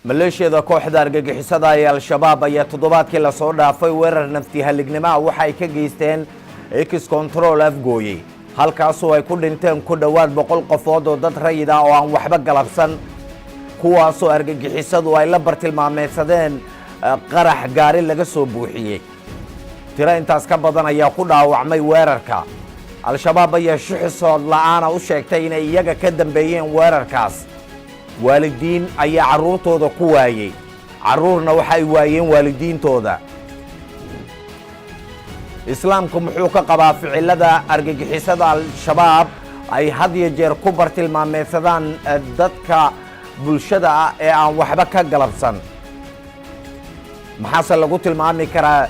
Maleeshiyada kooxda argagixisada ee Al-Shabaab ayaa toddobaadkii lasoo dhaafay weerar nafti halignimaha waxa ay ka geysteen Ex Control Afgooye, halkaasoo ay ku dhinteen ku dhowaad 100 qofood oo dad rayid ah oo aan waxba galabsan, kuwaasoo argagixisadu ay la bartilmaameedsadeen qarax gaari laga soo buuxiyey. Tiro intaas ka badan ayaa ku dhaawacmay weerarka. Al-Shabaab ayaa shuxisood la'aana u sheegtay inay iyaga ka dambeeyeen weerarkaas. Waalidiin ayaa carruurtooda ku waayey, carruurna waxay waayeen waalidiintooda. Islaamku muxuu ka qabaa ficilada argagixisada Al-Shabaab ay had iyo jeer ku bartilmaameedsadaan dadka bulshada ah ee aan waxba ka galabsan? Maxaase lagu tilmaami karaa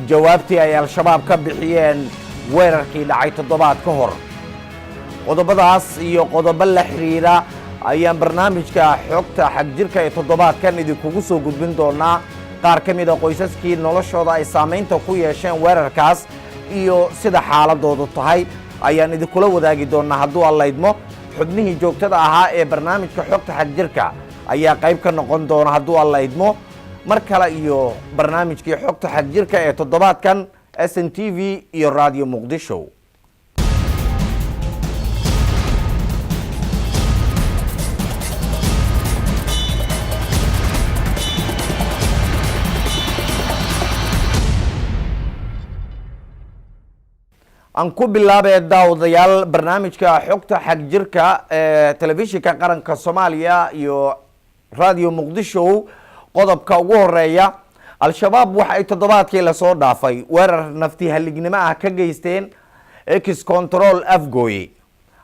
jawaabtii ay Al-Shabaab ka bixiyeen weerarkii dhacay toddobaad ka hor? Qodobadaas iyo qodobo la xiriira ayaan barnaamijka Xogta Xagjirka ee toddobaadkan idinkugu soo gudbin doonaa. Qaar ka mid a qoysaskii noloshooda ay saamaynta ku yeesheen weerarkaas iyo sida xaaladoodu tahay ayaan idinkula wadaagi doonaa, hadduu Allaydmo. Xubnihii joogtada ahaa ee barnaamijka Xogta Xagjirka ayaa qayb ka noqon doona, hadduu Allaydmo. Mar kale iyo barnaamijkii Xogta Xagjirka ee toddobaadkan, SNTV iyo Radio Muqdisho. Aan ku bilaabee, daawadayaal, barnaamijka Xogta Xagjirka ee Telefishinka Qaranka Soomaaliya iyo Radio Muqdisho. Qodobka ugu horeeya: Al-Shabaab waxa ay toddobaadkii lasoo dhaafay weerar nafti halignimo ah ka geysteen Ex Control Afgooye,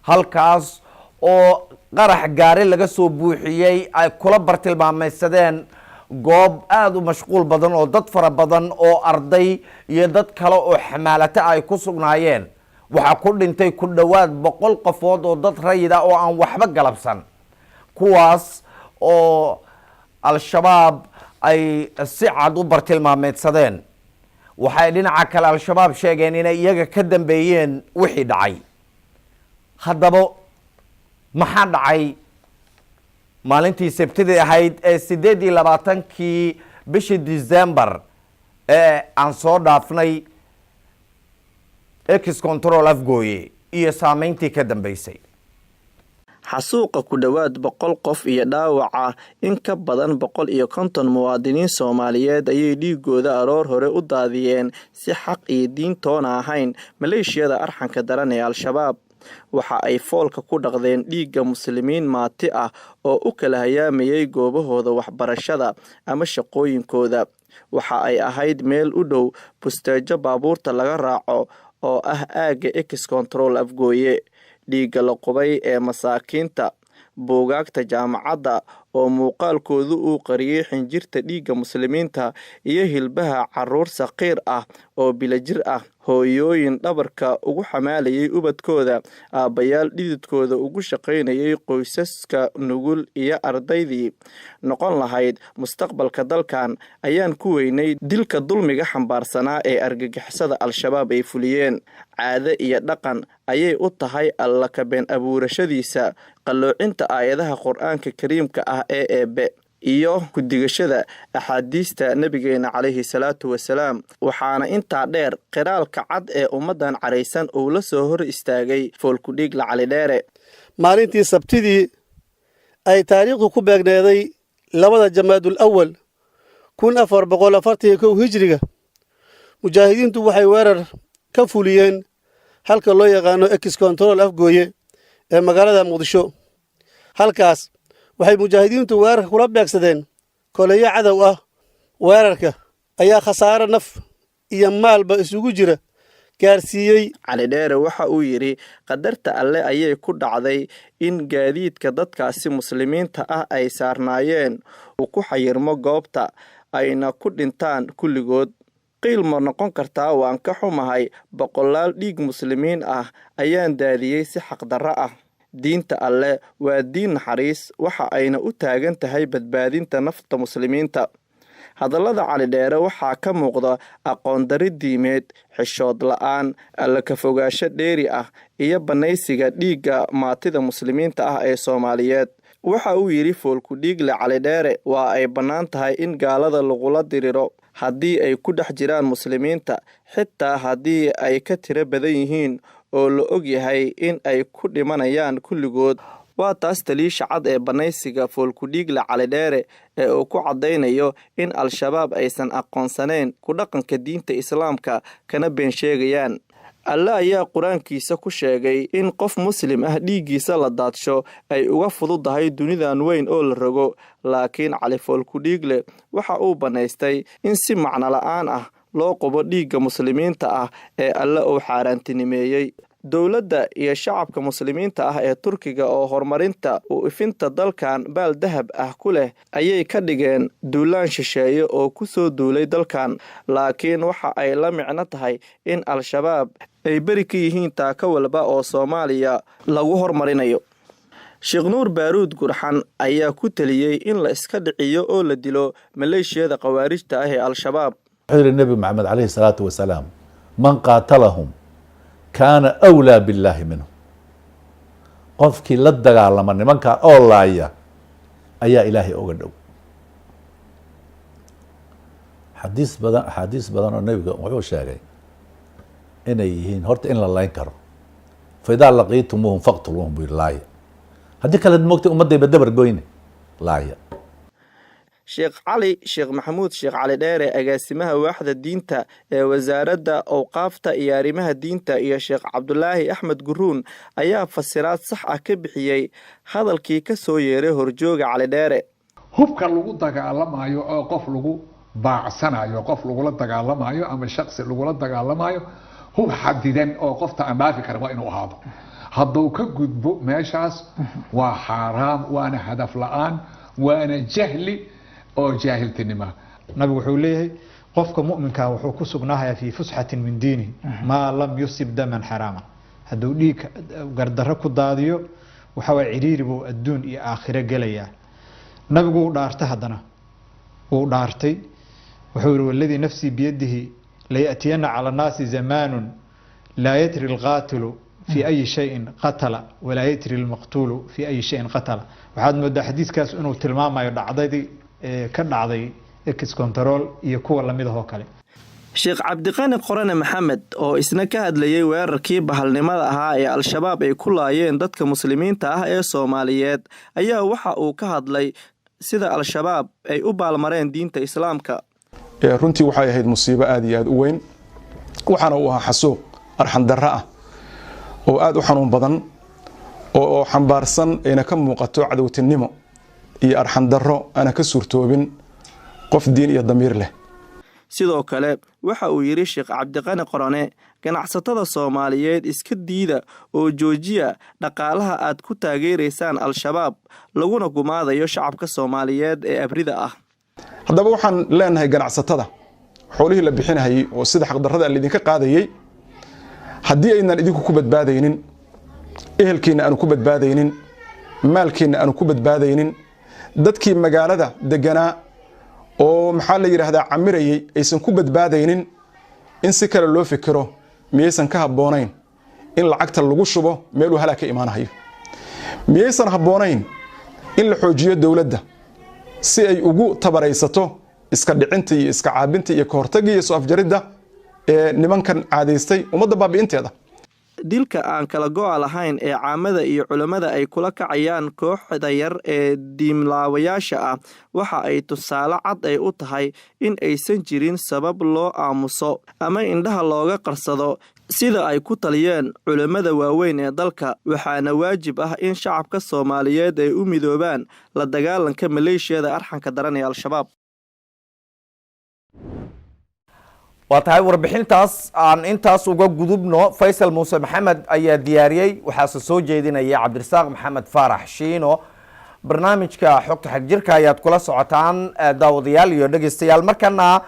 halkaas oo qarax gaari laga soo buuxiyey ay kula bartilmaameysadeen goob aada u mashquul badan oo dad fara badan oo arday iyo dad kale oo xamaalato ay ku sugnaayeen. Waxaa ku dhintay ku dhowaad 100 qofood oo dad rayid ah oo aan waxba galabsan, kuwaas oo Al-Shabaab ay si cad u bartilmaameedsadeen. Waxay dhinaca kale Al-Shabaab sheegeen inay iyaga ka dambeeyeen wixii dhacay. Haddaba, maxaa dhacay maalintii Sabtidii ahayd ee 28-kii bishii December ee aan soo dhaafnay Ex Control Afgooye iyo saameyntii ka dambeysay? Xasuuqa ku dhowaad 100 qof iyo dhaawaca in ka badan 150 muwaadiniin Soomaaliyeed ayay dhiigooda aroor hore u daadiyeen si xaq iyo diintoona ahayn maleeshiyada arxanka daran ee Al-Shabaab. Waxa ay foolka ku dhaqdeen dhiigga muslimiin maati ah oo u kala hayaamayay goobahooda waxbarashada ama shaqooyinkooda. Waxa ay ahayd meel u dhow busteejo baabuurta laga raaco oo ah aagga Ex Control Afgooye. Dhiigga la qubay ee masaakiinta, buugaagta jaamacadda oo muuqaalkoodu uu qariyey xinjirta dhiigga muslimiinta, iyo hilbaha caruur saqiir ah oo bilajir ah, hooyooyin dhabarka ugu xamaalayay ubadkooda, aabbayaal dhididkooda ugu shaqaynayay, qoysaska nugul iyo ardaydii noqon lahayd mustaqbalka dalkan ayaan ku weynay dilka dulmiga xambaarsanaa ee argagixisada Al-Shabaab ay fuliyeen. Caado iyo dhaqan ayay u tahay Alla ka been abuurashadiisa, qalloocinta aayadaha Qur-aanka Kariimka ah ee Eebe iyo ku-digashada axaadiista Nebigeena calayhi salaatu wasalaam. Waxaana intaa dheer qiraalka cad ee ummaddan caraysan uu la soo hor istaagay foolkudhiigla Calidheere. Maalintii Sabtidii ay taariikhdu ku beegneeday 2da Jamaadul Awal 1441 hijriga, mujaahidiintu waxay weerar ka fuliyeen halka loo yaqaano Ex Control Afgooye ee magaalada Muqdisho. Halkaas waxay mujaahidiintu weerarka kula beegsadeen koleyo cadow ah. Weerarka ayaa khasaaro naf iyo maalba isugu jira gaarsiiyey. Calidheere waxa uu yidhi: "Qadarta Alle ayay ku dhacday in gaadiidka dadkaasi muslimiinta ah ay saarnaayeen uu ku xayirmo goobta, ayna ku dhintaan kulligood. Qiil ma noqon kartaa? Waan ka xumahay, boqolaal dhiig muslimiin ah ayaan daadiyey si xaqdarro ah. Diinta Alle waa diin naxariis, waxa ayna u taagan tahay badbaadinta nafta muslimiinta." Hadallada Calidheere waxaa ka muuqda aqoon dari diimeed, xishood la-aan, Alla ka fogaansho dheeri ah iyo bannaysiga dhiigga maatida muslimiinta ah ee Soomaaliyeed. Waxa uu yidhi Foolkudhiigle Cali Dheere, waa ay bannaan tahay in gaalada lagula diriro haddii ay ku dhex jiraan Muslimiinta, xitaa haddii ay ka tiro badan yihiin oo la og yahay in ay ku dhimanayaan kulligood. Waa taas taliisha cad ee bannaysiga Foolkudhiigle Cali Dheere ee uu ku caddaynayo in Al-Shabaab aysan aqoonsanayn ku dhaqanka diinta Islaamka, kana been sheegayaan. Alle ayaa Qur-aankiisa ku sheegay in qof Muslim ah dhiiggiisa la daadsho ay uga fududahay dunidan weyn oo la rogo, laakiin Cali Foolkudhiigle waxa uu bannaystay in si macno la'aan ah loo qubo dhiigga Muslimiinta ah ee Alle uu xaaraantinimeeyey. Dowladda iyo shacabka Muslimiinta ah ee Turkiga oo horumarinta u ifinta dalkan baal dahab ah ku leh ayay ka dhigeen duulaan shisheeye oo ku soo duulay dalkan, laakiin waxa ay la micno tahay in Al-Shabaab ay beri ka yihiin taako walba oo Soomaaliya lagu hormarinayo. Sheekh Nuur Baaruud Gurxan ayaa ku teliyey in la iska dhiciyo oo la dilo maleeshiyada Khawaarijta ah ee Al-Shabaab. Wuxuu yihi Nebi Maxamed calayhi salaatu wasalaam: "Man qaatalahum kaana awlaa billaahi minhu." Qofkii la dagaalama nimankaa oo laaya ayaa Ilaahay oga dhow. Xadiis badan, axaadiis badan oo nebiga wuxuu sheegay inay yihiin horta in la layn karo. "Fa idaa laqiitumuuhum faqtuluuhum," buu yihi, laaya. Haddii kale moogtay ummaddayba dabar goyne, laaya. Sheekh Cali Sheekh Maxamuud Sheekh Cali Dheere, agaasimaha waaxda diinta ee Wasaaradda Owqaafta iyo Arrimaha Diinta, iyo Sheekh Cabdulaahi Axmed Guruun ayaa fasiraad sax ah ka bixiyey hadalkii ka soo yeeray horjooga Cali Dheere. Hubka lagu dagaalamayo oo qof lagu baacsanayo, qof lagula dagaalamayo ama shaksi lagula dagaalamayo, hub xadidan oo qofta aan dhaafi karin waa inuu ahaado. Hadduu ka gudbo meeshaas waa xaaraam, waana hadaf la-aan, waana jahli oo jaahiltinima. Nabigu wuxuu leeyahay qofka mu'minkaa wuxuu ku sugnahayaa fii fusxatin min diinihi maa lam yusib daman xaraama. Hadduu dhiig gardarro ku daadiyo, waxa waye ciriiri buu adduun iyo aakhiro gelayaa. Nabigu wuu dhaartay, haddana wuu dhaartay, wuxuu yihi: "Waladii nafsii biyadihi laya'tiyana cala annaasi zamaanun laa yadri alqaatilu fi ayi shayin qatala walaa yadri almaqtuulu fi ayi shayin qatala." Waxaad moodaa xadiiskaas inuu tilmaamayo dhacdadii ka dhacday Ex Control iyo kuwa lamid ahoo kale. Sheekh Cabdiqani Qorane Maxamed oo isna ka hadlayey weerarkii bahalnimada ahaa ee Al-Shabaab ay ku laayeen dadka Muslimiinta ah ee Soomaaliyeed ayaa waxa uu ka hadlay sida Al-Shabaab ay u baalmareen diinta Islaamka. Runtii waxay ahayd musiibo aada iyo aada u weyn, waxaana uu ahaa xasuuq arxandarro ah oo aada u xanuun badan oo xambaarsan ayna ka muuqato cadowtinimo iyo arxandarro aana ka suurtoobin qof diin iyo damiir leh. Sidoo kale waxa uu yidhi Sheekh Cabdiqani Qorane: ganacsatada Soomaaliyeed iska diida oo joojiya dhaqaalaha aad ku taageeraysaan Al-Shabaab laguna gumaadayo shacabka Soomaaliyeed ee abrida ah. Haddaba waxaan leenahay ganacsatada, xoolihii la bixinahayey oo sida xaqdarrada laydinka qaadayey, haddii aynan idinku ku badbaadaynin, ehelkiinna aanu ku badbaadaynin, maalkiinna aanu ku badbaadaynin, dadkii magaalada deganaa oo maxaa la yidhaahdaa camirayey aysan ku badbaadaynin, in si kale loo fikiro miyaysan ka habboonayn in lacagta lagu shubo meeluu halaag ka imaanahayo? Miyaysan habboonayn in la xoojiyo dowladda si ay ugu tabaraysato iska dhicinta iyo iska caabinta iyo kahortagga iyo soo afjaridda ee nimankan caadaystay ummadda baabi'inteeda? Dilka aan kala go'a lahayn ee caamada iyo culammada ay kula kacayaan kooxda yar ee diimlaawayaasha ah waxa ay tusaale cad ay u tahay in aysan jirin sabab loo aamuso ama indhaha looga qarsado, sida ay ku taliyeen culammada waaweyn ee dalka. Waxaana waajib ah in shacabka Soomaaliyeed ay u midoobaan la dagaalanka maleeshiyada arxanka daran ee Al-Shabaab. Waa tahay, warbixintaas aan intaas uga gudubno. Faysal Muuse Maxamed ayaa diyaariyey, waxaase soo jeedinaya Cabdirasaaq Maxamed Faarax Shiino. Barnaamijka Xogta Xagjirka ayaad kula socotaan, daawadayaal iyo dhegeystayaal. Markana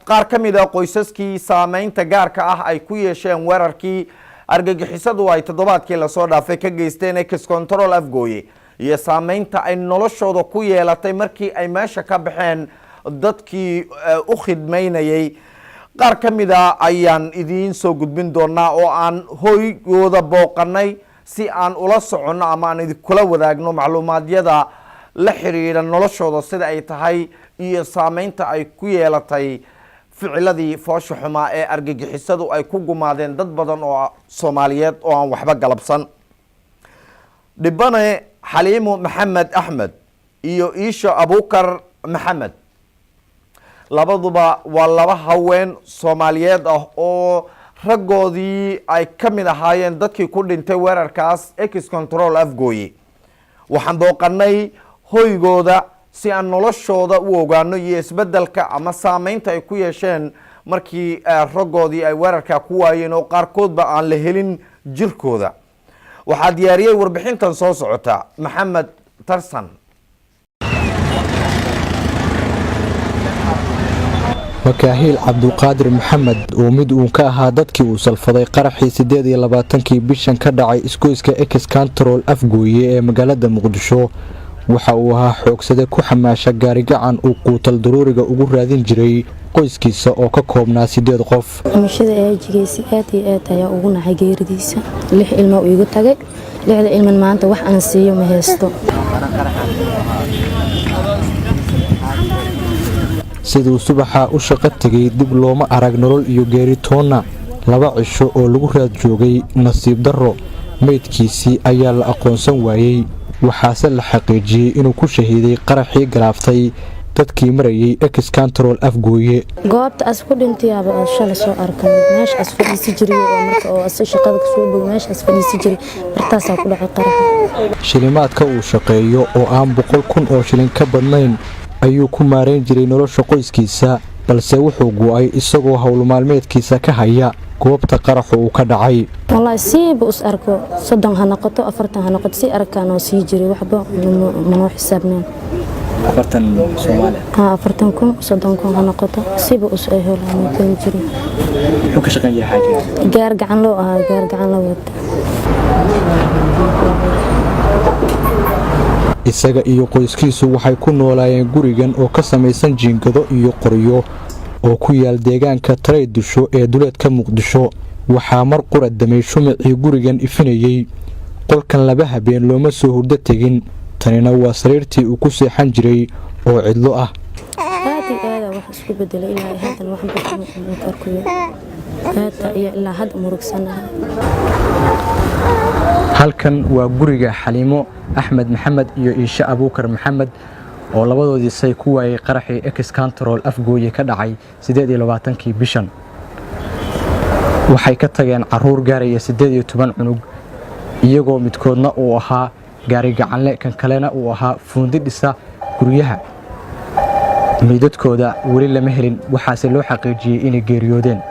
qaar ka mid a qoysaskii saameynta gaarka ah ay ku yeesheen weerarkii argagixisadu ay toddobaadkii lasoo dhaafay ka geysteen Ex Control Afgooye iyo saameynta ay noloshooda ku yeelatay markii ay meesha ka baxeen dadkii u khidmaynayay, qaar ka mid a ayaan idiin soo gudbin doonaa oo aan hoygooda booqanay. si aan ula soconno ama aan idinkula wadaagno macluumaadyada la xiriira noloshooda sida ay tahay iyo saameynta ay ku yeelatay ficiladii foosha xumaa ee argagixisadu ay ku gumaadeen dad badan oo Soomaaliyeed oo aan waxba galabsan. Dhibane Xaliimo Maxamed Axmed iyo Iisho Abuukar Maxamed labaduba waa laba haween Soomaaliyeed ah oo raggoodii ay ka mid ahaayeen dadkii ku dhintay weerarkaas Ex Control Afgooye. Waxaan booqanay hoygooda si aan noloshooda u ogaano iyo isbedelka ama saameynta ay ku yeesheen markii raggoodii ay weerarka ku waayeen oo qaarkoodba aan la helin jirkooda. Waxaa diyaariyey warbixintan soo socota Maxamed Tarsan. Makaahiil Cabdulqaadir Maxamed oo mid uun ka ahaa dadkii uu salfaday qaraxii 28-kii bishan ka dhacay isgoyska Ex Control Afgooye ee magaalada Muqdisho, waxa uu ahaa xoogsade ku xamaasha gaarigacan uu quutal daruuriga ugu raadin jiray qoyskiisa oo ka koobnaa 8 qof. Dhimashada eejigaysi aad iyo aad ayaa ugu naxay geeridiisa. 6 ilmo uu igu tagay, 6da ilman maanta wax aan siiyo ma haysto. Siduu subaxa u shaqo tegay dib looma arag nolol iyo geeri toonna. 2 cisho oo lagu raad joogay, nasiib darro meydkiisii ayaa la aqoonsan waayey, waxaase la xaqiijiyey inuu ku shahiiday qaraxii galaaftay dadkii marayay Ex Control Afgooye. Goobta as ku dhintayaaba shalay soo arkay, meesha as fadhiisi jiray oo marka oo as shaqada ka soo bog meesha as fadhiisi jiray bartaasaa ku dhacay qaraxa. Shilimaadka uu shaqeeyo oo aan 100,000 oo shilin ka badnayn ayuu ku maarayn jiray nolosha qoyskiisa, balse wuxuu go'ay isagoo howl maalmeedkiisa ka haya goobta qaraxu uu ka dhacay. Wallaahi siiba us arko, 30 ha noqoto, 40 ha noqoto, si arkaan oo sii jiray waxba manoo xisaabnayn. 40 Soomaali ha, 40,000, 30,000 ha noqoto, siba us ay helaan keeni jiray. Muxuu ka shaqayn jiray xaajiga? Gaar gacan loo ahaa, gaar gacan la wata. Isaga iyo qoyskiisu waxay ku noolaayeen gurigan oo ka samaysan jiingado iyo qoryo oo ku yaal deegaanka Taraydusho ee duleedka Muqdisho. Waxaa mar qura damay shumacii gurigan ifinayey. Qolkan 2 habeen looma soo hurdo tegin. Tanina waa sariirtii uu ku seexan jiray oo cidlo ah. Aad iyo aad wax isku bedelay, ilaa haatan wax badan arkayo, aad iyo ilaa hadda murugsanahay. Halkan waa guriga Xaliimo Axmed Maxamed iyo Iishe Abuukar Maxamed oo labadoodii say ku waayay qaraxii Ex Control Afgooye ka dhacay 28-kii bishan. Waxay ka tageen caruur gaaraya 18 cunug, iyagoo midkoodna uu ahaa gaari gacanle, kan kalena uu ahaa fuundi dhisa guryaha. Meydadkooda weli lama helin, waxaase loo xaqiijiyey inay geeriyoodeen.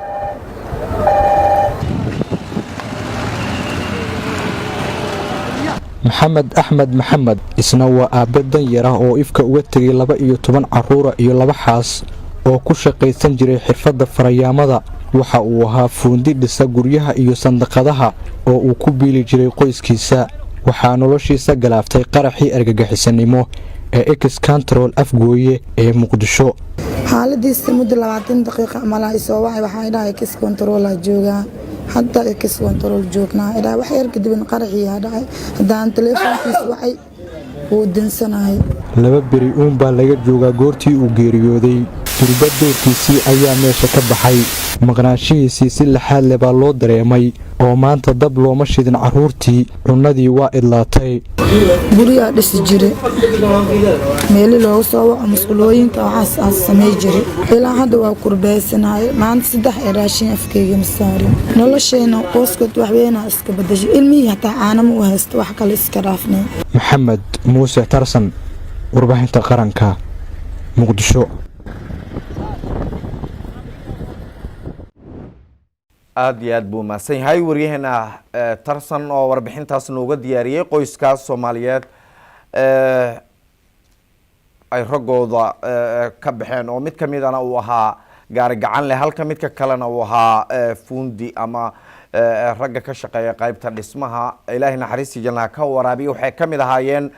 Maxamed Axmed Maxamed isna waa aabbe danyar ah oo ifka uga tegay 12 caruura iyo 2 xaas oo ku shaqaysan jiray xirfadda farayaamada. Waxa uu ahaa fuundi dhisa guryaha iyo sandaqadaha oo uu ku biili jiray qoyskiisa. Waxaa noloshiisa galaaftay qaraxii argagixisanimo ee Ex Control Afgooye ee Muqdisho. Xaaladiisa muddo 20 daqiiqa malaha isoo wacay, waxaa idhahay Ex Control joogaa hadda, Ex Control joognaa idhahay. Wax yar kadibna qaraxii dhacay. Haddaan teleefoonkiis wacay wuu dansanahay. 2 beri uun baa laga joogaa goortii uu geeriyooday. Durba doorkiisii ayaa meesha ka baxay. Maqnaanshihiisii si laxaad leh baa loo dareemay oo maanta dab looma shidin carruurtii, cunnadii waa idlaatay. Gurigaa dhisi jiray, meeli loogu soo waco masquulooyinka waxaas aan samey jiray. Ilaa hadda waa kurbaysanahay. Maanta 3 ee raashin afkeyga ma saarin. Nolosheena qoyskood waxweynaa iska badashay. Ilmihii hataa caanama u haysto, wax kale iska dhaafnay. Maxamed Muuse Tarsan, warbaahinta qaranka, Muqdisho. Aada iyo aad buu mahadsan yahay waryaheena Tarsan oo warbixintaas nooga diyaariyey qoyskaas Soomaaliyeed ay raggooda ka baxeen, oo mid kamidana uu ahaa gaari gacan leh, halka midka kalena uu ahaa fuundi ama ragga ka shaqeeya qaybta dhismaha. Ilaahay naxariistii jannaha ka waraabiya. Waxay ka mid ahaayeen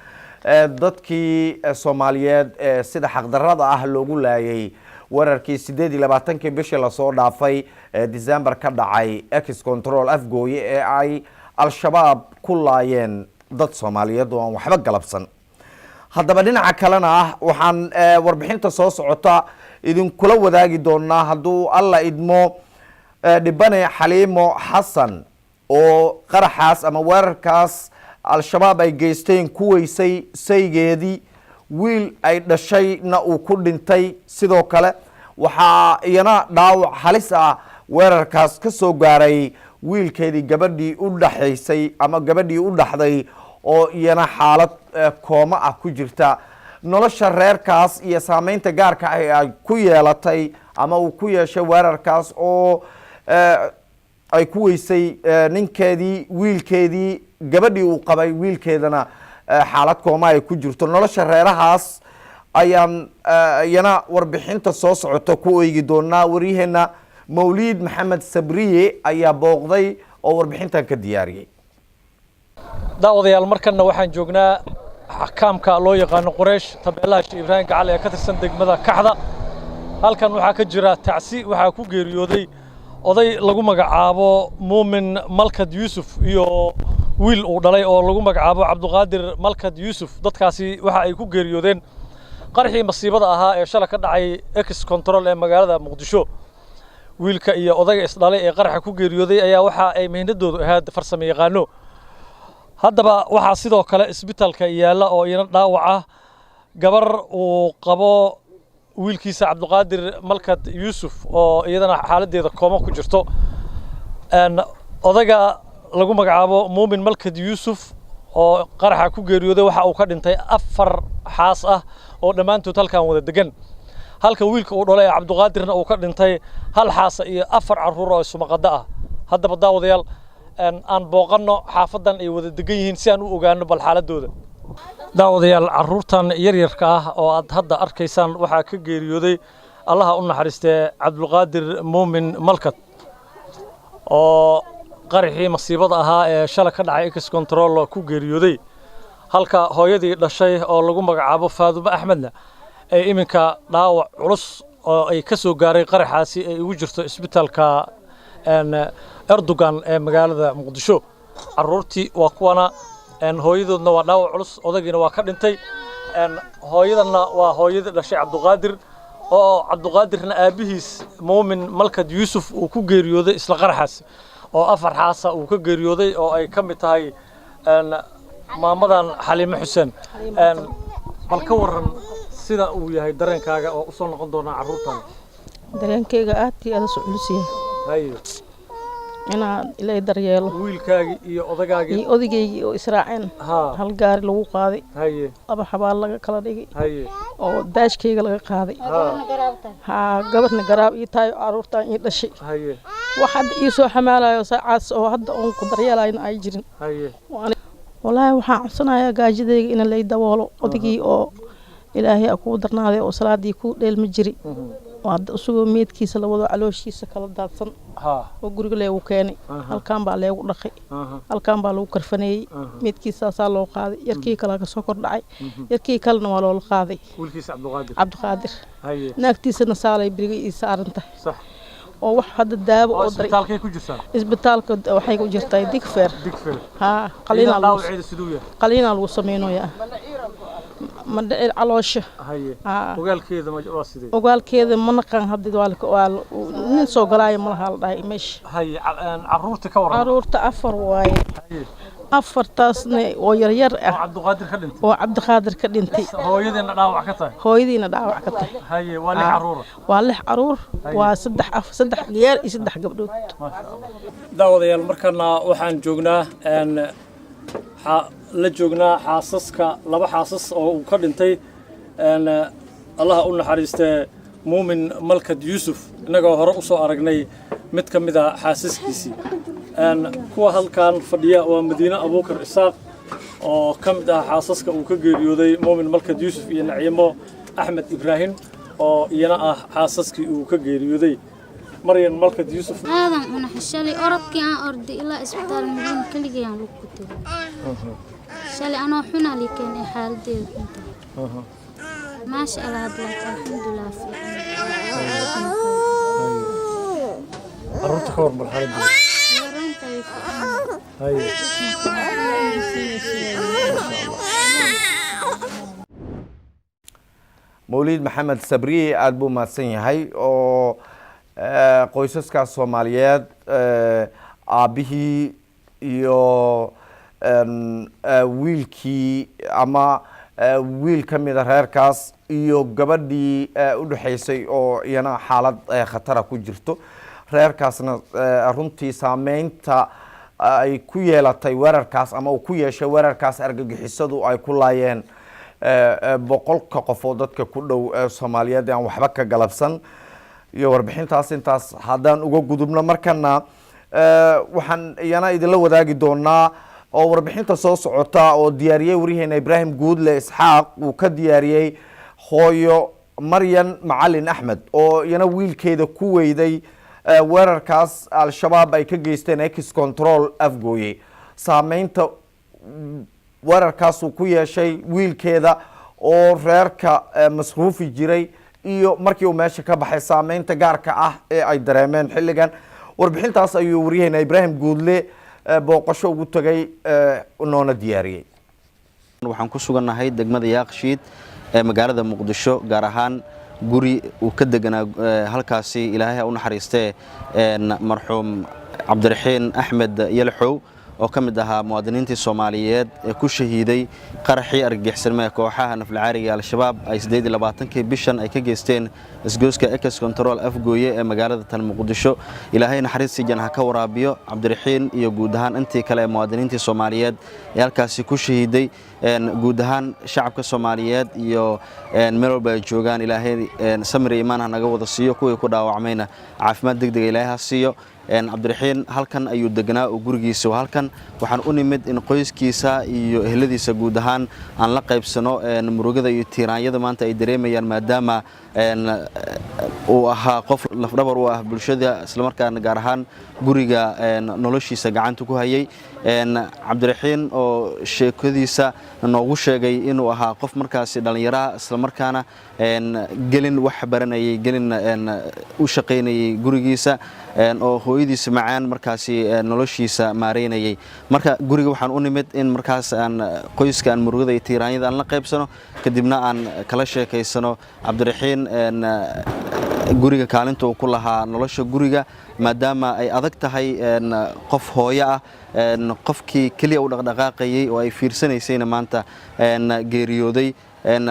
dadkii Soomaaliyeed ee sida xaqdarrada ah loogu laayay weerarkii 28-kii bishii lasoo dhaafay ee December ka dhacay Ex Control Afgooye ee ay Al-Shabaab ku laayeen dad Soomaaliyeed oo aan waxba galabsan. Haddaba dhinaca kalena ah, waxaan warbixinta soo socota idinkula wadaagi doonaa, hadduu Alla idmo, dhibane Xaliimo Xasan oo qaraxaas ama weerarkaas Al-Shabaab ay geysteen ku weysay saygeedii, wiil ay dhashayna uu ku dhintay. Sidoo kale waxaa iyana dhaawac halis ah weerarkaas ka soo gaaray wiilkeedii gabadhii u dhaxaysay ama gabadhii u dhaxday, oo iyana xaalad kooma ah ku jirta. Nolosha reerkaas iyo saameynta gaarka ah ee ay ku yeelatay ama uu ku yeeshay weerarkaas oo ay ku weysay ninkeedii, wiilkeedii, gabadhii uu qabay wiilkeedana xaalad kooma ay ku jirto, nolosha reerahaas ayaan iyana warbixinta soo socota ku eegi doonaa. Waryaheena Mawliid Maxamed Sabriye ayaa booqday oo warbixintan ka diyaariyey. Daawadayaal, markanna waxaan joognaa kaamka loo yaqaano Quraysh, tabeelaha Sheekh Ibraahim Gacal ee ka tirsan degmada Kaxda. Halkan waxaa ka jira tacsi. Waxaa ku geeriyooday oday lagu magacaabo Muumin Malkad Yuusuf iyo wiil uu dhalay oo lagu magacaabo Cabduqaadir Malkad Yuusuf. Dadkaasi waxa ay ku geeriyoodeen qaraxii masiibada ahaa ee shalay ka dhacay Ex Control ee magaalada Muqdisho. Wiilka iyo odayga isdhalay ee qaraxa ku geeriyooday ayaa waxa ay mihnadoodu ahayd farsamo yaqaano. Haddaba waxaa sidoo kale isbitaalka yaalla oo iyana dhaawac ah gabar uu qabo wiilkiisa Cabduqaadir Malkad Yuusuf, oo iyadana xaaladdeeda kooma ku jirto. Odayga lagu magacaabo Muumin Malkad Yuusuf oo qaraxa ku geeriyooday waxa uu ka dhintay 4 xaas ah oo dhammaantood halkan wada degan, halka wiilka uu dhalay ee Cabduqaadirna uu ka dhintay hal xaasa iyo 4 carruur oo isumaqada ah. Haddaba daawadayaal, aan booqanno xaafadan ay wada degan yihiin si aan u ogaano bal xaaladooda. Daawadayaal, carruurtan yaryarka ah oo aad hadda arkaysaan waxaa ka geeriyooday, Allaha u naxariistee, Cabdulqaadir Muumin Malkad oo qaraxii masiibada ahaa ee shalay ka dhacay Ex Control ku geeriyooday, halka hooyadii dhashay oo lagu magacaabo Faadumo Axmedna ay iminka dhaawac culus oo ay ka soo gaaray qaraxaasi ay ugu jirto isbitaalka Erdogan ee magaalada Muqdisho. Carruurtii waa kuwana, hooyadoodna waa dhaawac culus, odagiina waa ka dhintay. Hooyadanna waa hooyadii dhashay Cabduqaadir, oo Cabduqaadirna aabbihiis Muumin Malkad Yuusuf uu ku geeriyooday isla qaraxaas, oo 4 xaasa uu ka geeriyooday oo ay ka mid tahay maamadan Xaliimo Xuseen. Bal ka waran sida uu yahay dareenkaaga oo usoo noqon doonaa carruurtan? Dareenkayga aad iyo aad u culus yahay. Inaan Ilaahay daryeelo. Wiilkaagii iyo odagaagii. Iyo odageygii oo israaceen, hal gaari lagu qaaday, laba xabaal laga kala dhigay, oo daashkayga laga qaaday. Haa, gabarna garaab ii tahay oo carruurtaan ii dhashay. Wax hadda ii soo xamaalayo saacaas oo hadda oon ku daryeelayna ay jirin. Wallaahi waxaan codsanayaa gaajadayga in lay daboolo. Odaygii oo Ilaahay a kugu darnaaday oo salaadii ku dheelma jiri oo hadda isagoo meedkiisa la wado, calooshiisa kala daadsan oo guriga leegu keenay, halkaan baa leegu dhaqay, halkaan baa lagu karfaneeyey, meedkiisaasaa loo qaaday. Yarkii kalea kasoo kordhacay, yarkii kalena waa loola qaaday. Wiilkiisa Cabduqaadir. Cabdiqaadir naagtiisana saalay beriga ii saaran tahay oo wax hadda daawo oo Isbitaalkay ku jirtaa? Isbitaalka waxay ku jirtaa Digfeer. Digfeer. Haa. Qaliinaa dhaawaceeda siduu yahay? Qaliinaa lagu sameynayaa, mandhicir caloosha. Ogaalkeeda waa sidee? Ogaalkeeda ma naqaan hadda, waa nin soo galaayo ma laha la dhahay meesha. Carruurta ka waran? Carruurta 4 waaye, afartaasna oo yaryar ah. Cabdiqaadir ka dhintay. Oo Cabdiqaadir ka dhintay. Hooyadiina dhaawac ka tahay. Hooyadiina dhaawac ka tahay. Waa 6 carruur. Waa 6 caruur, waa saddex 3 ciyaal iyo 3 gabdhood. Daawadayaal, markana waxaan joognaa la joognaa xaasaska, laba xaasas oo uu ka dhintay, Allaha u naxariistee, Muumin Malkad Yuusuf, innagoo hore u soo aragnay mid ka mid a xaasaskiisii. Kuwa halkan fadhiya waa Madiine Abuukar Isaaq oo ka mid ah xaasaska uu ka geeriyooday Muumin Malkad Yuusuf, iyo Naciimo Axmed Ibraahim oo iyana ah xaasaskii uu ka geeriyooday Maryan Malkad Yuusuf. Aadan unaxay. Shalay orodkii aan orday ilaa isbitaal Madiina keligay aan lagu tegay. Shalay anoo xunaa lii keenay, xaaladeeda xunta. Maasha Allah, hadda laakiin alxamdulilah, fiican. Carruurta ka war bal xaaladooda. Yaraanta way fiican. Mawliid Maxamed Sabriye aada buu mahadsan yahay oo qoysaskaas Soomaaliyeed, aabbihii iyo wiilkii ama wiil ka mida reerkaas iyo gabadhii u dhexaysay oo iyana xaalad khatara ku jirto, reerkaasna runtii saameynta ay ku yeelatay weerarkaas ama uu ku yeeshay weerarkaas argagixisadu ay ku laayeen 100-ka qof oo dadka ku dhow Soomaaliyeed aan waxba ka galabsan. Iyo warbixintaas intaas haddaan uga gudubno, markana waxaan iyana idinla wadaagi doonaa oo warbixinta soo socota oo diyaariyey waryaheena Ibraahim Guudle Isxaaq uu ka diyaariyey hooyo Maryan Macalin Axmed oo iyana wiilkeeda ku weyday weerarkaas Al-Shabaab ay ka geysteen Ex Control Afgooye, saameynta weerarkaasuu ku yeeshay wiilkeeda oo reerka masruufi jiray iyo markii uu meesha ka baxay saameynta gaarka ah ee ay dareemeen xilligan. Warbixintaas ayuu waryaheena Ibraahim Guudle booqasho ugu tagay noona diyaariyey. Waxaan ku sugannahay degmada Yaaqshiid ee magaalada Muqdisho, gaar ahaan guri uu ka deganaa halkaasi, Ilaahay ha u naxariistee, marxuum Cabdiraxiin Axmed Yalaxow oo ka mid ahaa muwaadiniintii Soomaaliyeed ee ku shahiiday qaraxii argagixisnimo ee kooxaha naflacaariga Al-Shabaab ay 28-kii bishan ay ka geysteen isgoyska Ex Control Afgooye ee magaalada tan Muqdisho. Ilaahay naxariistii janha ka waraabiyo Cabdiraxiin iyo guud ahaan intii kale ee muwaadiniintii Soomaaliyeed ee halkaasi ku shahiiday. Guud ahaan shacabka Soomaaliyeed iyo meel walba ay joogaan, Ilaahay samir iyo iimaan ha naga wada siiyo, kuwii ku dhaawacmayna caafimaad degdega Ilaahay ha siiyo. Cabdiraxiin halkan ayuu deganaa oo gurigiisa halkan. Waxaan u nimid in qoyskiisa iyo ehladiisa guud ahaan aan la qaybsano murugada iyo tiiraanyada maanta ay dareemayaan, maadaama uu ahaa qof lafdhabar u ah bulshada, islamarkaana gaar ahaan guriga noloshiisa gacanta ku hayay. Cabdiraxiin oo sheekadiisa noogu sheegay inuu ahaa qof markaasi dhallinyaraha, islamarkaana gelin wax baranayay, gelin u shaqaynayay gurigiisa, oo hooyadiisa macaan markaasi noloshiisa maareynayay. Marka guriga waxaan u nimid in markaas aan qoyska aan murugada iyo tiiraanyada aan la qaybsano, kadibna aan kala sheekaysano Cabdiraxiin guriga kaalinta uu ku lahaa nolosha guriga, maadaama ay adag tahay qof hooyo ah, qofkii keliya u dhaqdhaqaaqayay oo ay fiirsanaysayna maanta geeriyooday,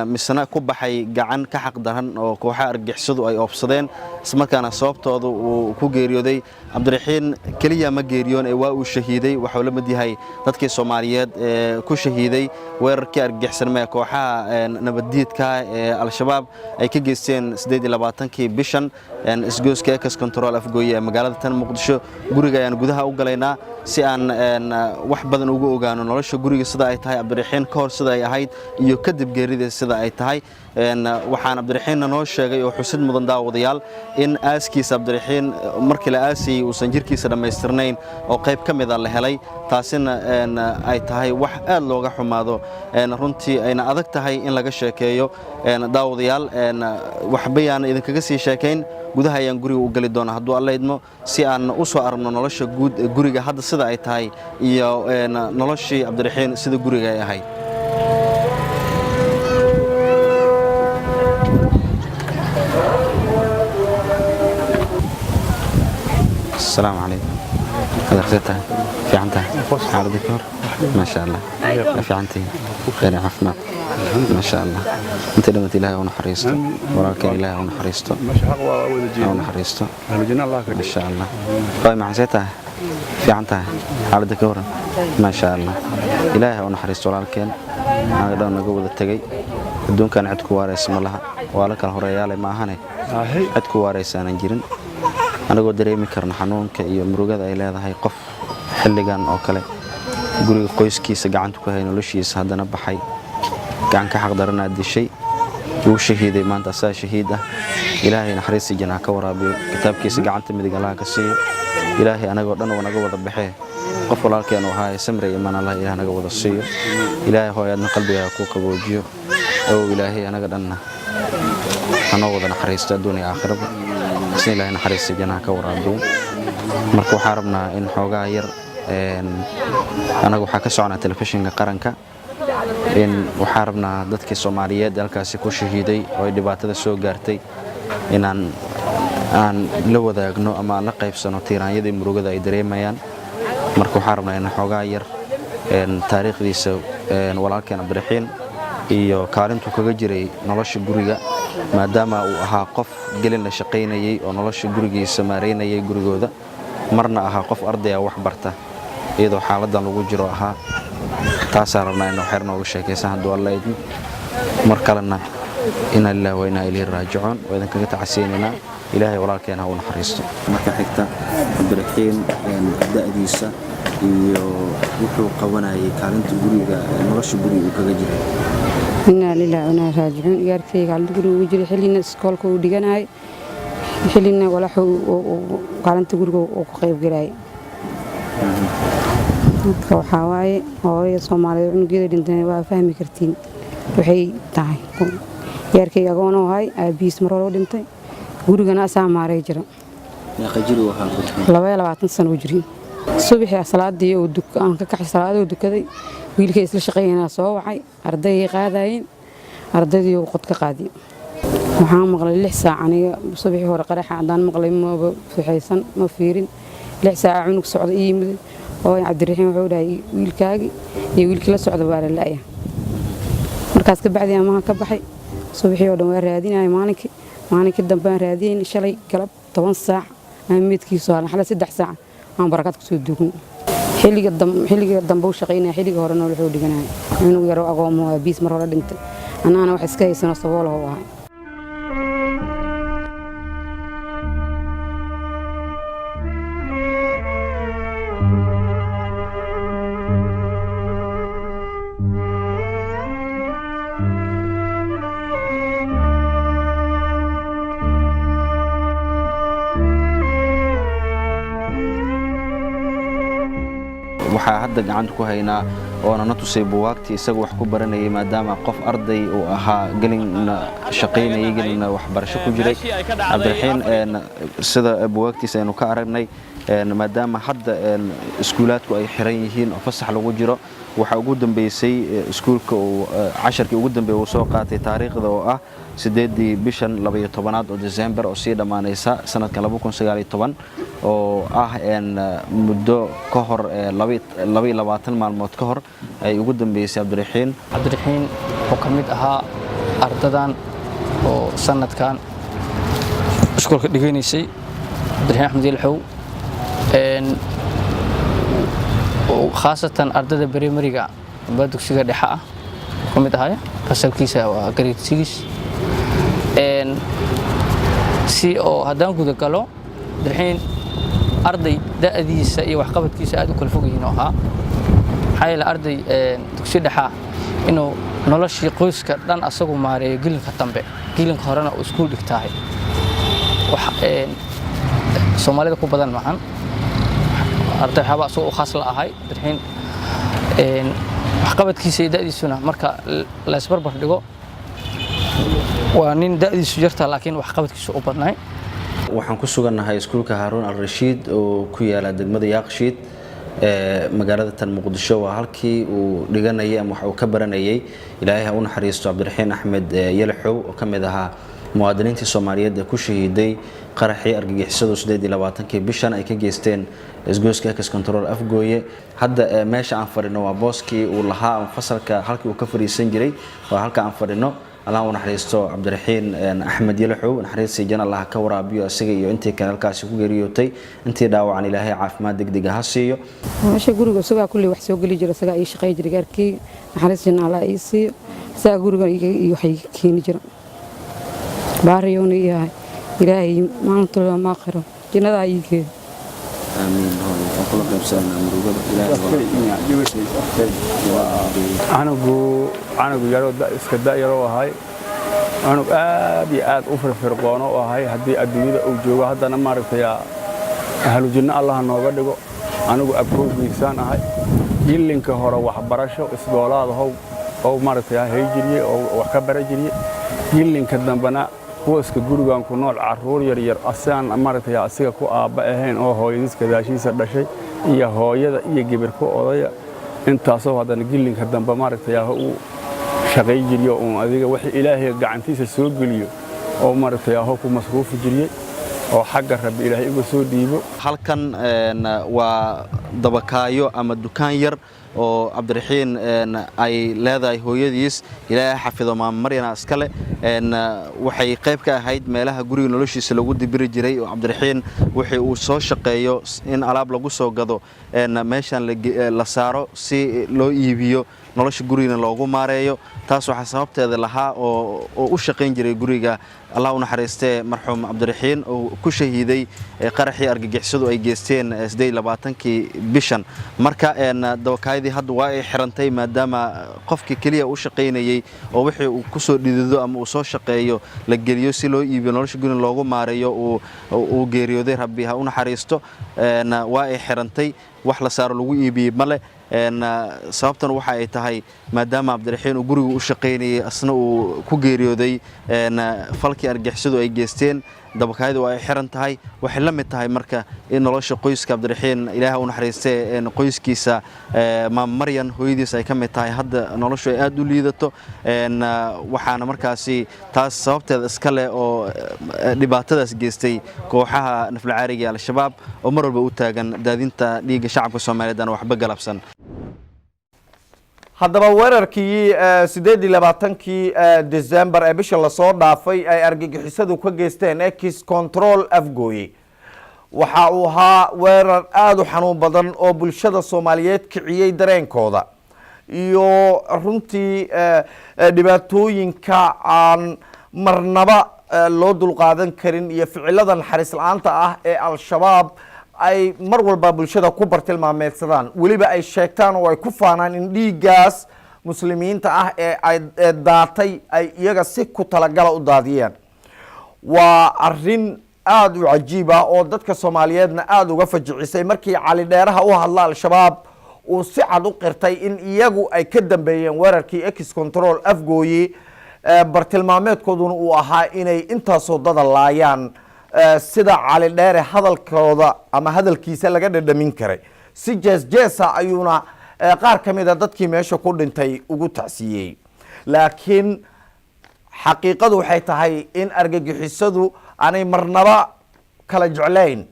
misna ku baxay gacan ka xaq daran oo kooxaha argagixisadu ay oobsadeen, islamarkaana sababtooda uu ku geeriyooday. Cabdiraxiin keliya ma geeriyoon ee waa uu shahiiday. Waxuu la mid yahay dadkii Soomaaliyeed ee ku shahiiday weerarkii argagixisnimo ee kooxaha nabaddiidka ee Al-Shabaab ay ka geysteen 28-kii bishan isgoyska Ex Control Afgooye ee magaalada tan Muqdisho. Guriga ayaan gudaha u galaynaa si aan wax badan ugu ogaano nolosha guriga sida ay tahay, Cabdiraxiin ka hor sida ay ahayd iyo kadib geerida sida ay tahay. Waxaan Cabdiraxiinna noo sheegay oo xusid mudan, daawadayaal, in aaskiisa Cabdiraxiin markii la aasayey uusan jirkiisa dhammaystirnayn oo qayb ka mida la helay, taasina ay tahay wax aad looga xumaado, runtii ayna adag tahay in laga sheekeeyo. Daawadayaal, waxbayaan idinkaga sii sheekayn, gudaha ayaan guriga u geli doonaa hadduu Alla idmo, si aan u soo aragno nolosha guud ee guriga hadda sida ay tahay iyo noloshii Cabdiraxiin sida guriga ay ahayd. السلام عليكم. هذا خسرتها في عندها حالة دكتور، ما شاء الله في عندي خير عافمات ما شاء الله. انت لما إلهي ونحريسته ولكن إلهي ونحريسته ونحريسته ما شاء الله. طيب ما حسيتها في عندها حالة دكتور ما شاء الله. إلهي ونحريسته ولكن أنا دون نقول التجي الدون كان عندك وارث ملها ولا كان هريالي ما هني عندك وارث أنا جيرن anagoo dareemi karna xanuunka iyo murugada ay leedahay qof xilligan oo kale guriga qoyskiisa gacanta ku hay noloshiisa haddana baxay gacan ka xaqdaranaa dishay, wuu shahiiday maanta, asaa shahiid ah. Ilaahay naxariistii janaa ka waraabiyo, kitaabkiisa gacanta midig Allaha ka siiyo. Ilaahay anagoo dhan naga wada baxee, qof walaalkeenu ahaaye samre imaan Allah Ilaah naga wada siiyo. Ilaahay hooyaadna qalbigaa kuu qaboojiyo ow. Ilaahay anaga dhanna hanoo wada naxariisto adduun iyo aakhiraba, isna Ilaahay naxariista janaha ka waraabiyo. Marka waxaan rabnaa in xoogaa yar Anaga waxaa ka soconaa telefishinka qaranka in waxaa rabnaa dadkii Soomaaliyeed halkaasi ku shahiiday oo ay dhibaatada soo gaartay inaan aan la wadaagno ama aan la qaybsano tiiraanyadii murugada ay dareemayaan. Marka waxaan rabnaa in xoogaa yar taariikhdiisa walaalkeen Cabdiraxiin iyo kaalintuu kaga jiray nolosha guriga, maadaama uu ahaa qof gelin la shaqaynayay oo nolosha gurigiisa maareynayay gurigooda, marna ahaa qof ardaya wax barta iyadoo xaaladan lagu jiro ahaa. Taasaan rabnaa in waxyar nooga sheekaysan hadduu Alla idmo. Mar kalena inaa lillahi wa inaa ilayhi raajicuun, waa idinkaga tacasiyeynaynaa. Ilaahay walaalkeena ha u naxariisto. Marka xigta, Cabdiraxiin da'diisa iyo wuxuu qabanayay, kaalinta guriga, nolosha guriga uu kaga jiray. Inaa lillahi wa inaa raajicuun. Igaarkayga kaalinta guriga ugu jiray, xillina iskoolka uu dhiganayay, xillina walax kaalinta guriga uu ka qayb galayay. Marka waxaa waaye, hooyo Soomaaliyeed cunugeeda dhintay waa fahmi kartiin waxay tahay. Igaarkayga agoon uu ahay, aabihiis mar hore u dhintay, gurigana asaa maaray jira. 22 sano uu jiray. Subaxii salaadii aan ka kaxay, salaadii dukaday, wiilkay isla shaqeynaa soo wacay, ardaygay qaadayeen, ardaydii uu qod ka qaadiy. Waxaan maqlay 6 saac aniga subaxii hore qaraxa. Haddaan maqlay maba suxaysan, ma fiirin. 6 saaca cunug socda ii yimid oo Cabdiraxiim wuxuu dhahay wiilkaagii iyo wiilkii la socda waa la la'ya. Markaas ka bacdi amaha ka baxay, subaxii oo dhan waa raadinaya. Maalinkii dambe aan raadinayn, shalay galab 10 saac aan meedkiisu halan. Xalay 3 saac aan barakaad kusoo duugno. Xilliga dambe u shaqaynaya, xilliga horena wuxuu dhiganaya. Cunug yaroo agoomo, aabiis mar hore dhintay, annaana wax iska haysano, saboolaho ahay. Waxaa hadda gacanta ku haynaa oona na tusay buwaagtii isaga wax ku baranayay, maadaama qof arday uu ahaa, gelinna shaqaynayay, gelinna waxbarasho ku jiray Cabdiraxiin, sida buwaagtiisa aynu ka aragnay. Maadaama hadda iskuulaadku ay xiran yihiin oo fasax lagu jiro, waxaa ugu dambeysay iskuulka uu casharkii ugu dambeeyay uu soo qaatay taariikhda oo ah 8-dii bishan 12aad oo December oo sii dhammaanaysa sanadkan 2019, oo ah muddo ka hor 22 maalmood ka hor ay ugu dambeysay Cabdiraxiin. Cabdiraxiin wuxuu ka mid ahaa ardadan oo sanadkan iskuulka dhiganaysay. Cabdiraxiin Axmed Ilxow, khaasatan ardada primary-ga amba dugsiga dhexe ah ka mid ahay, fasalkiisa waa grade 6. Si oo haddaan guda galo, Cabdiraxiin arday da'diisa iyo waxqabadkiisa aad u kala fog yihiin oo ahaa, maxaa yeele arday dugsi dhexa inuu noloshii qoyska dhan asagu maareeyo gelinka dambe, gelinka horena uu iskuul dhigtaahay, wax Soomaalida ku badan maahan. Arday waxyaaba asagoo u khaas la ahay Cabdiraxiin, waxqabadkiisa iyo da'diisuna marka la isbarbar dhigo, waa nin da'diisu yarta laakiin waxqabadkiisu u badnay. Waxaan ku sugannahay iskuulka Haaruun Al Rashiid oo ku yaala degmada Yaaqshiid ee magaalada tan Muqdisho. Waa halkii uu dhiganayay ama wax uu ka baranayay, Ilaahay ha u naxariisto, Cabdiraxiin Axmed Yalaxow oo ka mid ahaa muwaadiniintii Soomaaliyeed ee ku shahiiday qaraxii argagixisadu 28-kii bishan ay ka geysteen isgoyska Ex Control Afgooye. Hadda meesha aan fadhino waa booskii uu lahaa ama fasalka halkii uu ka fadhiisan jiray, waa halka aan fadhino. Allah u naxariisto Cabdiraxiin Axmed Yalaxow, naxariistii janna Allah ka waraabiyo isaga iyo intii kale halkaasi ku geeriyootay, intii dhaawacan Ilaahay caafimaad degdeg ah ha siiyo. Meesha guriga isagaa kulley wax soo geli jira, isagaa ii shaqay jiray. Gaarkeyga naxariis janna Allah ii siiyo, isagaa guriga iyo waxay keeni jira. Baariyowna ii yahay, Ilaahay maalinta ma aakhiro jannadaa ii geeyo. Aamiin. Hooyo, waan kula qaybsanaa murugada. Canugu canug yaroo iska da'yaroo ahay, cunug aad iyo aad u firfirqoono u ahay haddii adduunyada uu joogo. Haddana maaragtay ahlu jinno Allaha nooga dhigo. Anigu abkowgiisaan ahay. Gillinka hore waxbarasho isgoolaada how oo maaragtay hay jiriyey oo wax ka bara jiriyey, gillinka dambena Booska gurigan ku nool carruur yaryar asaan maaragtay asiga ku aabba ahayn oo hooyadiis gadaashiisa dhashay iyo hooyada iyo gibir ku odaya, intaasoo haddana gillinka dambe maaragtay uu shaqay jiriyo uun adiga wixii Ilaahay gacantiisa soo geliyo oo maaragtay ku masruufi jiriyey oo xagga Rabbi Ilaahay uga soo dhiibo. Halkan waa dabakaayo ama dukaan yar oo Cabdiraxiin ay leedahay hooyadiis, Ilaahay xafido, Maama Maryana iskale. Waxay qayb ka ahayd meelaha guriga noloshiisa lagu dibiri jiray oo Cabdiraxiin wixii uu soo shaqeeyo in alaab lagu soo gado meeshan la saaro si loo iibiyo, nolosha gurigana loogu maareeyo. Taas waxaa sababteeda lahaa oo u shaqayn jiray guriga, Allah u naxariistee, marxuum Cabdiraxiin oo ku shahiiday qaraxii argagixisadu ay geysteen 28-kii bishan. Marka dabakaayadii hadda waa ay xirantay, maadaama qofkii keliya u shaqaynayey oo wixii uu kusoo dhidido ama uu soo shaqeeyo la geliyo si loo iibiyo, nolosha guriga loogu maareeyo, uu geeriyooday. Rabbi ha u naxariisto. Waa ay xirantay, wax la saaro lagu iibiyey male. Sababtan waxa ay tahay maadaama Cabdiraxiin uu guriga u shaqaynayey, asna uu ku geeriyooday falkii argixisadu ay geysteen, dabakaayadu waa ay xiran tahay. Waxay la mid tahay marka in nolosha qoyska Cabdiraxiin, Ilaaha u naxariistee, qoyskiisa Maam Maryan hooyadiis ay ka mid tahay, hadda noloshu ay aad u liidato. Waxaana markaasi taas sababteeda iska leh oo dhibaatadaas geystay kooxaha naflacaariga Al-Shabaab oo mar walba u taagan daadinta dhiigga shacabka Soomaaliyeed aan waxba galabsan. Haddaba weerarkii 28-kii December ee bisha lasoo dhaafay ay argagixisadu ka geysteen Ex Control Afgooye waxa uu ahaa weerar aada u xanuun badan oo bulshada Soomaaliyeed kiciyey dareenkooda iyo runtii dhibaatooyinka aan marnaba loo dulqaadan karin iyo ficilada naxariis la-aanta ah ee Al-Shabaab ay mar walba bulshada ku bartilmaameedsadaan, weliba ay sheegtaan oo ay ku faanaan in dhiiggaas muslimiinta ah ee ay daatay ay iyaga si ku talagala u daadiyeen. Waa arrin aada u cajiib ah oo dadka Soomaaliyeedna aada uga fajicisay markii Cali Dheeraha u hadla Al-Shabaab uu si cad u qirtay in iyagu ay ka dambeeyeen weerarkii Ex Control Afgooye, bartilmaameedkooduna uu ahaa inay intaasoo dada laayaan, sida Cali Dheere hadalkooda ama hadalkiisa laga dhadhamin karay. Si jees jeesa ayuuna qaar ka mida dadkii meesha ku dhintay ugu tacsiiyey, laakiin xaqiiqadu waxay tahay in argagixisadu aanay marnaba kala jeclayn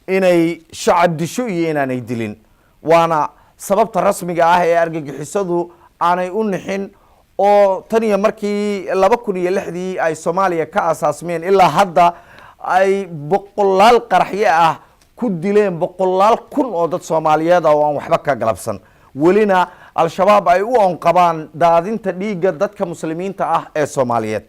inay shacab disho iyo inaanay dilin, waana sababta rasmiga ah ee argagixisadu aanay u nixin oo tan iyo markii 2006-dii ay Soomaaliya ka asaasmeen ilaa hadda ay boqolaal qaraxyo ah ku dileen boqolaal kun oo dad Soomaaliyeed ah oo aan waxba ka galabsan, welina Al-Shabaab ay u onqabaan daadinta dhiigga dadka muslimiinta ah ee Soomaaliyeed.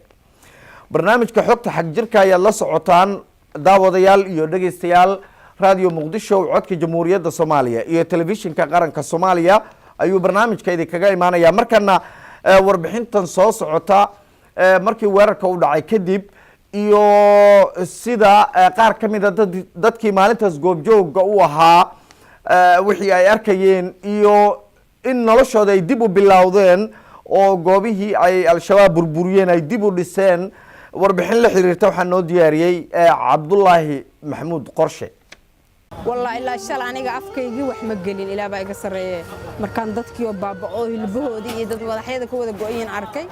Barnaamijka Xogta Xagjirka ayaad la socotaan, daawadayaal iyo dhegeystayaal. Radio Muqdisho, codka Jamhuuriyadda Soomaaliya, iyo Telefishinka Qaranka Soomaaliya ayuu barnaamijka idinkaga imaanaya. Markana warbixintan soo socota, markii weerarka u dhacay kadib iyo sida qaar ka mida dadkii maalintaas goobjooga u ahaa wixii ay arkayeen iyo in noloshooda ay dib u bilowdeen oo goobihii ay Al-Shabaab burburiyeen ay dib u dhiseen, warbixin la xiriirta waxaa noo diyaariyey Cabdulaahi Maxamuud Qorshe. Wallaahi ilaa shal aniga afkaygii wax ma gelin, Ilaa baa iga sarreeye. Markaan dadkii oo baaba'oo hilbahoodii iyo dad madaxyada ka wada go'ayiin arkay,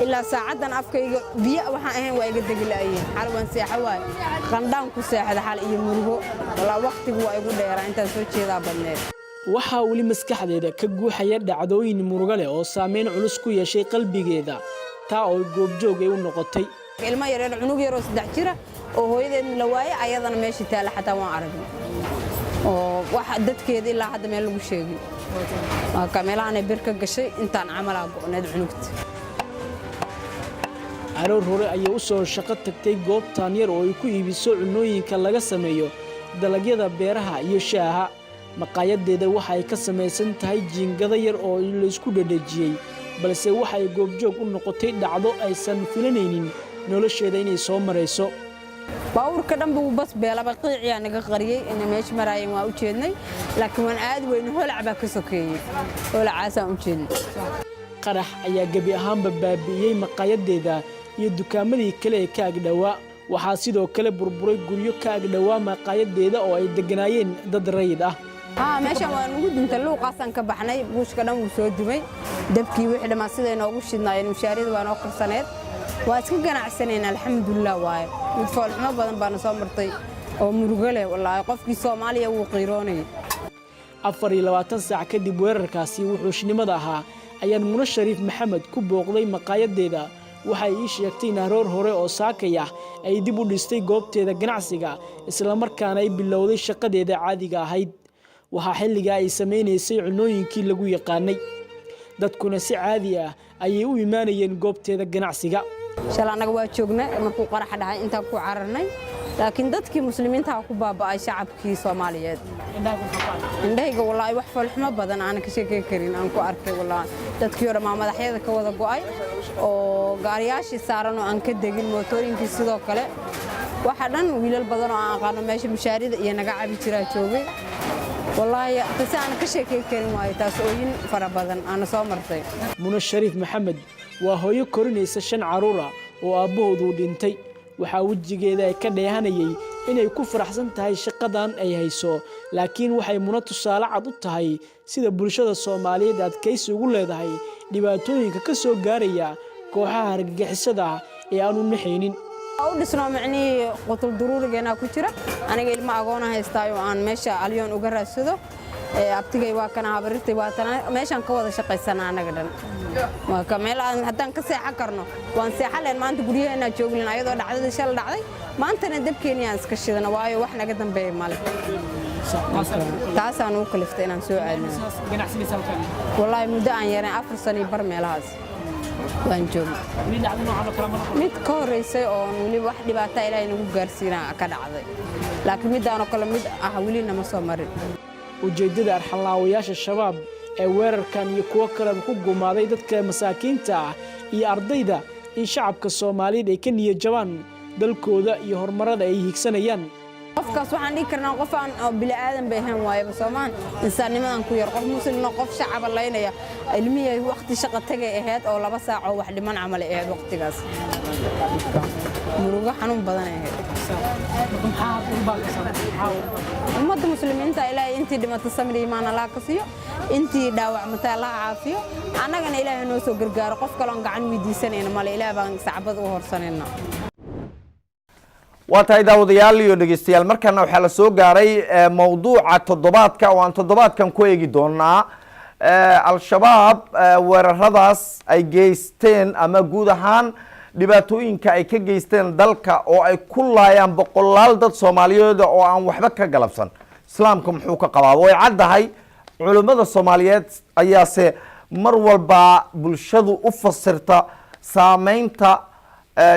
ilaa saacaddan afkayga biyo waxaan ahayn waa iga degi la'ayiin. Xal waan seexa waay, qandhaan ku seexda xal iyo murugo. Wallaahi waqtigu waa igu dheeraa, intaan soo jeedaa badneed. Waxaa weli maskaxdeeda ka guuxaya dhacdooyin murugo leh oo saameyn culus ku yeeshay qalbigeeda, taa oo goobjoog ay u noqotay. Ilmo yareer, cunug yaroo 3 jira oo hooyadeedna la waayay, ayadana meesha taalla xataa waan aragnay, oo wax dadkeeda ilaa hadda meel lagu sheegin. Waa meelahanay bir ka gashay, intaan camalaa go'need cunugta. Aroor hore ayay u soo shaqo tagtay goobtan yar oo ay ku iibiso cunnooyinka laga sameeyo dalagyada beeraha iyo shaaha. Maqaayadeeda waxa ay ka samaysan tahay jiingado yar oo laysku dhedhejiyey, balse waxay goobjoog u noqotay dhacdo aysan filanaynin nolosheeda inay soo marayso. Baabuurka dhanba wuu bas beelaba, qiiciyaa naga qariyey. Inay meesha maraayeen waa u jeednay, laakiin waan aadi weyne. Holac baa ka sokeeyey, holacaasaan u jeednay. Qarax ayaa gebi ahaanba baabi'iyey maqaayadeeda iyo dukaamadii kale ee ka agdhowaa. Waxaa sidoo kale burburay guryo ka agdhowaa maqaayadeeda oo ay degganaayeen dad rayid ah. Haa, meeshan waa nugu duntay, luuqaasaan ka baxnay, buushka dhan wuu soo dumay, dabkii wixii dhammaa siday noogu shidnaayeen, mushaariyada waa noo karsaneed, waa iska ganacsanayna, alxamdulilah. Waaye mid foolxumo badan baana soo martay oo murugo leh, wallaahi qofkii Soomaaliya wuu qiiroonayay. 24 saac kadib weerarkaasi wuxuushnimada ahaa ayaan Muno Shariif Maxamed ku booqday maqaayadeeda. Waxay ii sheegtay in aroor hore oo saakay ah ay dib u dhistay goobteeda ganacsiga, islamarkaana ay bilowday shaqadeeda caadiga ahayd. Waxaa xilligaa ay samaynaysay cunooyinkii lagu yaqaanay, dadkuna si caadi ah ayay u imaanayeen goobteeda ganacsiga. Shalay annaga waa joognay markuu qaraxa dhacay, intaan ku cararnay, laakiin dadkii muslimiinta ku baaba'ay, shacabkii Soomaaliyeed. Indhahayga wallaahi wax foolxumo badan aanan ka sheekeyn karin aan ku arkay wallaahi. Dadkii oo dhammaa madaxyada ka wada go'ay oo gaariyaashii saaran oo aan ka degin, mootooyinkii sidoo kale, waxa dhan wiilal badan oo aan aqaano meesha mushaarida iyo naga cabi jiraa joogay. Wallaahi qise aan ka sheekeyn karin waayo taas, ooyin fara badan aana soo martay. Muno Shariif Maxamed waa hooyo korinaysa shan carruur ah oo aabbahoodu dhintay. Waxaa wejigeeda ay ka dheehanayay inay ku faraxsan tahay shaqadan ay hayso, laakiin waxay Muno tusaale cad u tahay sida bulshada Soomaaliyeed adkaysi ugu leedahay dhibaatooyinka ka soo gaaraya kooxaha argagixisada ah ee aan u naxaynin. U dhisno micnihii qutul duruurigeena ku jira. Aniga ilmo agoona haystaayo aan meesha alyoon uga raadsado. Abtigay waa kana, habarirtay waa tana, meeshaan ka wada shaqaysana annaga dhan. Waa ka meel aan haddaan ka seexan karno waan seexan lahayn. Maanta guryaheennaa joogi lahayn, ayadoo dhacdadii shal dhacday maantana dabkeeni aan iska shidano, waayo wax naga dambeeya male. Taasaan ugu kaliftay inaan soo aadno. Wallaahi muddo aan yareen, 4 sano iyo bar meelahaas waan joogay. Mid ka horreysay oon weli wax dhibaata Ilaahay nagu gaarsiinaa ka dhacday, laakiin middaanoo kale mid ah weli nama soo marin. Ujeeddada arxanlaawayaasha Shabaab ee weerarkan iyo kuwo kaleba ku gumaaday dadka masaakiinta ah iyo ardayda in shacabka Soomaaliyeed ay ka niyad jabaan dalkooda iyo horumarada ay higsanayaan. Qofkaas waxaan dhihi karnaa qof aan bini aadan bay ahayn waayaba, soomaan insaannimadan ku yar, qof muslimna, qof shacaba laynaya, ilmihii waqti shaqa tagay ahayd oo 2 saac oo wax dhiman camal ay ahayd waqtigaas. Murugo xanuun badan ay ahayd. Ummadda muslimiinta Ilaahay intii dhimata samir iimaan Allah ka siiyo, intii dhaawacmata Allah caafiyo, annagana Ilaahay noo soo gargaaro. Qof kale oon gacan weydiisanayna male, Ilaah baan sacbad u horsanayna. Waa tahay, daawadayaal iyo dhegeystayaal, markaana waxaa la soo gaaray mawduuca toddobaadka oo aan toddobaadkan ku eegi doonaa Al-Shabaab weeraradaas ay geysteen ama guud ahaan dhibaatooyinka ay ka geysteen dalka oo ay ku laayaan boqolaal dad Soomaaliyeed oo aan waxba ka galabsan. Islaamka muxuu ka qabaa? Way caddahay, culimmada Soomaaliyeed ayaase mar walba bulshadu u fasirta saameynta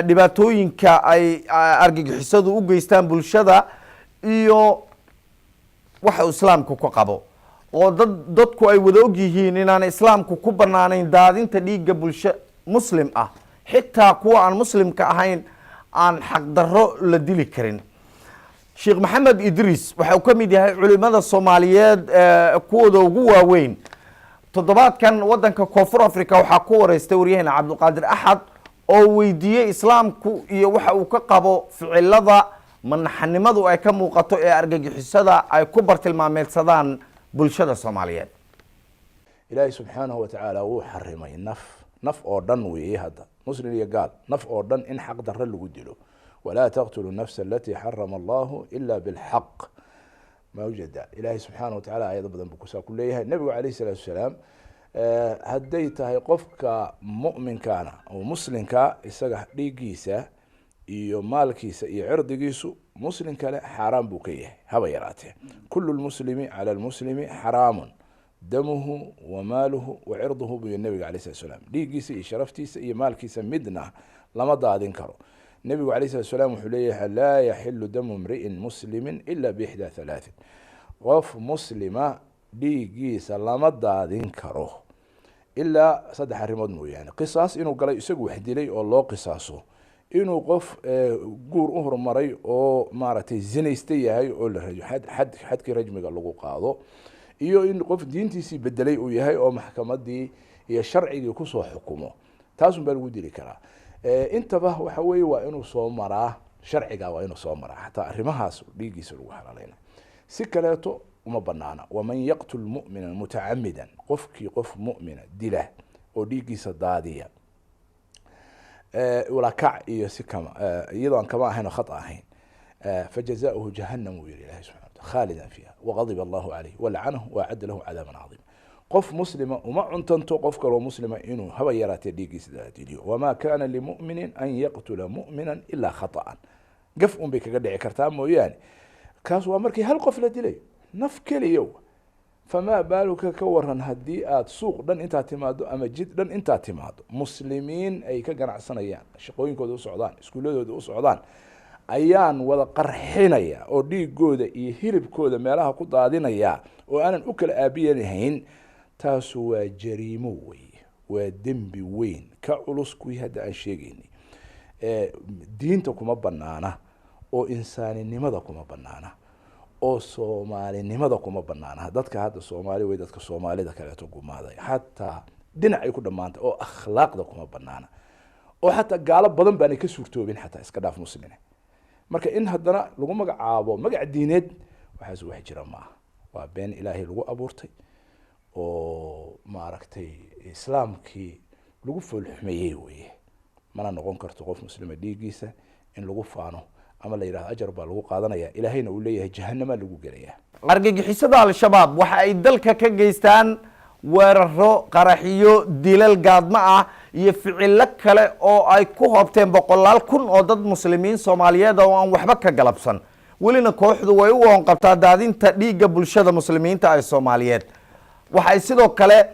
dhibaatooyinka ay argagixisadu u geystaan bulshada iyo waxa uu islaamku ka qabo, oo dadku ay wada og yihiin inaan islaamku ku banaanayn daadinta dhiigga bulsho muslim ah, xitaa kuwa aan muslimka ahayn aan xaqdarro la dili karin. Sheekh Maxamed Idriis waxa uu ka mid yahay culimada Soomaaliyeed kuwooda ugu waaweyn. Toddobaadkan wadanka Koonfur Africa waxaa ku wareystay waryaheena Cabdiqaadir Axad oo weydiiyey islaamku iyo waxa uu ka qabo ficilada manaxanimadu ay ka muuqato ee argagixisada ay ku bartilmaameedsadaan bulshada Soomaaliyeed. Ilaahay subxaanahu watacaala wuu xarimay naf, naf oo dhan weeye hadda, muslim iyo gaal, naf oo dhan in xaq darre lagu dilo. ولا تقتلوا النفس التي حرم الله إلا بالحق. Ma ujeeda? Ilaahay subxaana watacaala aayado badan buu kusaa ku leeyahay. Nebigu calayhi salaatu wasalaam, hadday tahay qofka mu'minkaana oo muslimka, isaga dhiiggiisa iyo maalkiisa iyo cirdigiisu muslim kale xaaraan buu ka yahay, haba yaraatee. كل المسلم على المسلم حرام دمه وماله وعرضه buu nebiga calayhi salatu salaam. Dhiiggiisa iyo sharaftiisa iyo maalkiisa midna lama daadin karo. Nebigu calayhi salatu salaam wuxuu leeyahay: لا يحل دم امرئ مسلم إلا بإحدى ثلاث. Qof muslima dhiiggiisa lama daadin karo ilaa saddex arrimood mooyaane: qisaas inuu galay, isagu wax dilay oo loo qisaaso; inuu qof guur u horumaray oo maaragtay zinaysta yahay oo la rajo xad xadkii rajmiga lagu qaado; iyo in qof diintiisii bedelay uu yahay oo maxkamadii iyo sharcigii kusoo xukumo. Taasun baa lagu dili karaa. Intaba waxa weeye waa inuu soo maraa. Sharciga waa inuu soo maraa xataa arrimahaas dhiiggiisa lagu xalaalayna. Si kaleeto uma banaana. Waman yaqtul mu'mina mutacamidan, qofkii qof mu'mina dila oo dhiiggiisa daadiya ulakac iyo si kama iyadoo aan kama ahayn oo khata ahayn, fajazaؤuhu jahannam, wuu yihi Ilahi subxana wataala, khaalidan fiiha waqadiba Allahu calayh walacanahu waacadda lahu cadaaban cadiima. Qof muslima uma cuntanto qof kaloo muslima inuu haba yaraatee dhiiggiisa daadiliyo. Wamaa kana limuminin an yaqtula mu'mina ilaa khata'an, gaf un bay kaga dhici kartaa mooyaane. Kaas waa markii hal qof la dilayo, naf keliya. Famaa baaluka, ka waran haddii aad suuq dhan intaad timaado ama jid dhan intaad timaado, muslimiin ay ka ganacsanayaan, shaqooyinkooda u socdaan, iskuuladooda u socdaan, ayaan wada qarxinaya oo dhiigooda iyo hilibkooda meelaha ku daadinaya oo aanan u kala aabiyanahayn? Taasu waa jariimo weye, waa dembi weyn ka culus kuwii hadda aan sheegaynay. Diinta kuma banaana, oo insaaninimada kuma banaana, oo soomaalinimada kuma banaana. Dadka hadda Soomaali wey, dadka Soomaalida kaleeto gumaaday xataa dhinac ay ku dhamaantay, oo akhlaaqda kuma banaana, oo xataa gaalo badan baanay ka suurtoobin, xataa iska dhaaf musline. Marka in haddana lagu magacaabo magac diineed, waxaas wax jira maaha, waa been Ilaahay lagu abuurtay oo maaragtay islaamkii lagu foolxumeeyey weye. Mana noqon karto qof muslima dhiiggiisa in lagu faano ama la yidhahdo ajar baa lagu qaadanaya, Ilaahayna uu leeyahay jahanama lagu gelaya. Argagixisada Al-Shabaab waxa ay dalka ka geystaan weeraro, qaraxiyo, dilal gaadmo ah iyo ficilo kale oo ay ku hoobteen boqolaal kun oo dad muslimiin Soomaaliyeed oo aan waxba ka galabsan. Welina kooxdu way u oonqabtaa daadinta dhiigga bulshada muslimiinta ee Soomaaliyeed. Waxay sidoo kale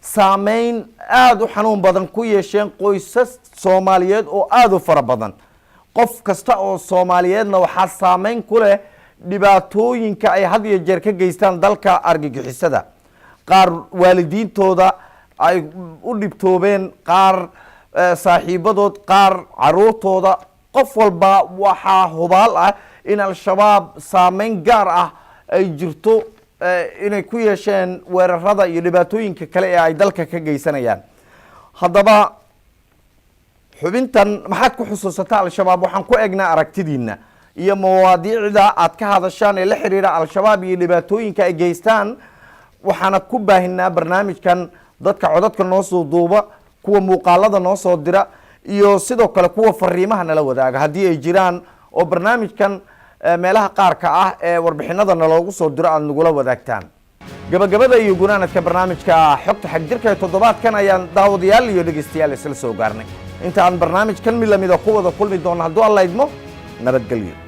saameyn aada u xanuun badan ku yeesheen qoysas Soomaaliyeed oo aada u fara badan. Qof kasta oo Soomaaliyeedna waxaa saameyn ku leh dhibaatooyinka ay had iyo jeer ka geystaan dalka argagixisada. Qaar waalidiintooda ay u dhibtoobeen, qaar saaxiibadood, qaar caruurtooda. Qof walba waxaa hubaal ah in Al-Shabaab saameyn gaar ah ay jirto inay ku yeesheen weerarada iyo dhibaatooyinka kale ee ay dalka ka geysanayaan. Haddaba xubintan "Maxaad ku xusuusataa Al-Shabaab" waxaan ku eegnaa aragtidiina iyo mawaadiicda aad ka hadashaan ee la xiriira Al-Shabaab iyo dhibaatooyinka ay geystaan. Waxaana ku baahinaa barnaamijkan dadka codadka noo soo duuba, kuwa muuqaalada noo soo dira iyo sidoo kale kuwa fariimaha nala wadaaga haddii ay jiraan, oo barnaamijkan meelaha qaarka ah ee warbixinada naloogu soo diro aada nagula wadaagtaan. Gabagabada iyo gunaanadka barnaamijka Xogta Xagjirka ee toddobaadkan ayaan daawadayaal iyo dhegeystayaal isla soo gaarnay. Inta aan barnaamijkan mid lamida ku wada kulmi doono hadduu Alla idmo, nabadgelyo.